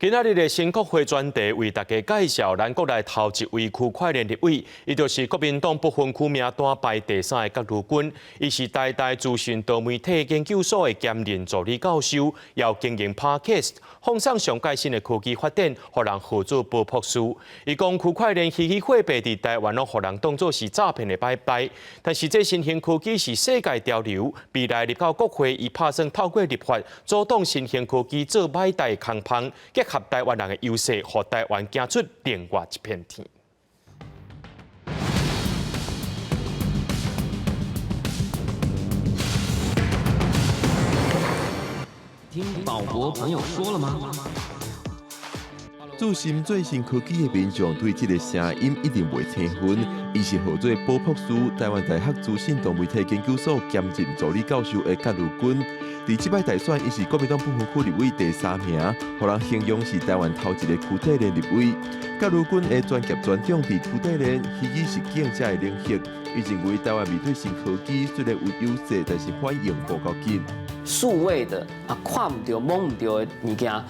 今仔日的新國會專題為大家介紹咱國內頭一位區塊鏈立委，伊就是國民黨不分區名單排第三的葛如鈞，伊是台大資訊多媒體研究所的兼任助理教授，也有經營 Podcast，放送上蓋新的科技發展，予人號做寶博士。伊講區塊鏈虛擬貨幣佇台灣攏予人當做是詐騙的擺擺，但是這新興科技是世界潮流，未來入到國會，伊拍算透過立法阻擋新興科技做買代空芳，結合台灣人的優勢，予台灣行出另外一片天。聽寶博朋友說了嗎？注心最新科技的民眾對這个聲音一定袂生分。伊是號做寶博士，台灣大學資訊多媒體研究所兼任助理教授的葛如鈞。佇這擺大選，伊是國民黨不分區立委第三名，予人形容是台灣頭一个區塊鏈立委。葛如鈞的專業專長佇區塊鏈、虛擬實境這个領域，伊認為台灣面對新科技雖然有優勢，但是反應無夠緊。數位的啊，看毋著、摸毋著的物件啊，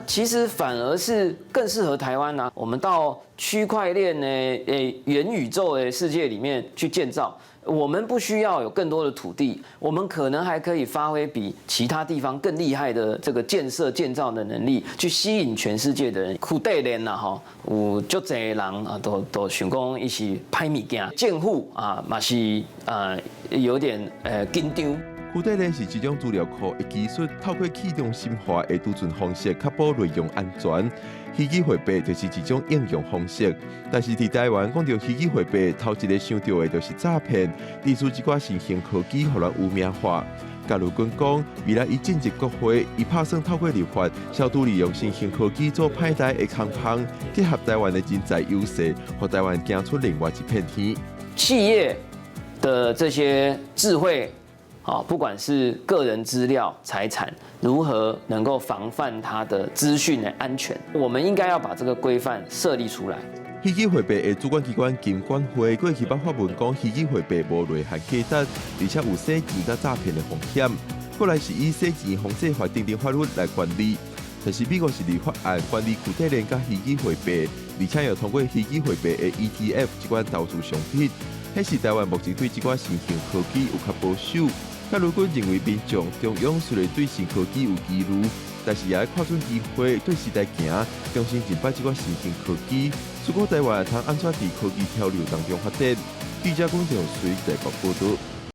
其實反而是更適合台灣啊。我們到區塊鏈的元宇宙的世界裡面去建造，我們不需要有更多的土地，我們可能還可以發揮比其他地方更厲害的這個建設建造的能力，去吸引全世界的人。區塊鏈啦吼，有足濟人啊，都想講伊是歹物件，政府啊嘛是啊有點緊張。區塊鏈是一種資料庫的技術，透過去中心化的儲存方式，確保內容安全。虛擬貨幣就是一種應用方式，但是佇台灣講著虛擬貨幣，頭一个想著的就是詐騙，提出這寡新興科技，予人污名化。葛如鈞講，未來伊進入國會，伊拍算透過立法，消除利用新興科技做歹代的空芳，結合台灣的人才優勢，予台灣行出另外一片天。企業的這些智慧。不管是個人資料、財產，如何能夠防範它的資訊的安全，我們應該要把這個規範設立出來。虛擬貨幣的主管機關金管會過去捌發文講，虛擬貨幣無內涵價值，而且有洗錢佮詐騙的風險。過來是以洗錢防制法等等法律來管理，但是美國是立法案管理區塊鏈佮虛擬貨幣，而且又通過虛擬貨幣的 ETF 這款投資商品，顯示台灣目前對這款新興科技有較保守。葛如鈞認為，民眾中央雖然對新科技有疑慮，但是也愛看準機會，對時代行，重新認捌這款新興科技，思考台灣會通按怎佇科技潮流當中發展。記者龔長隨台北報導。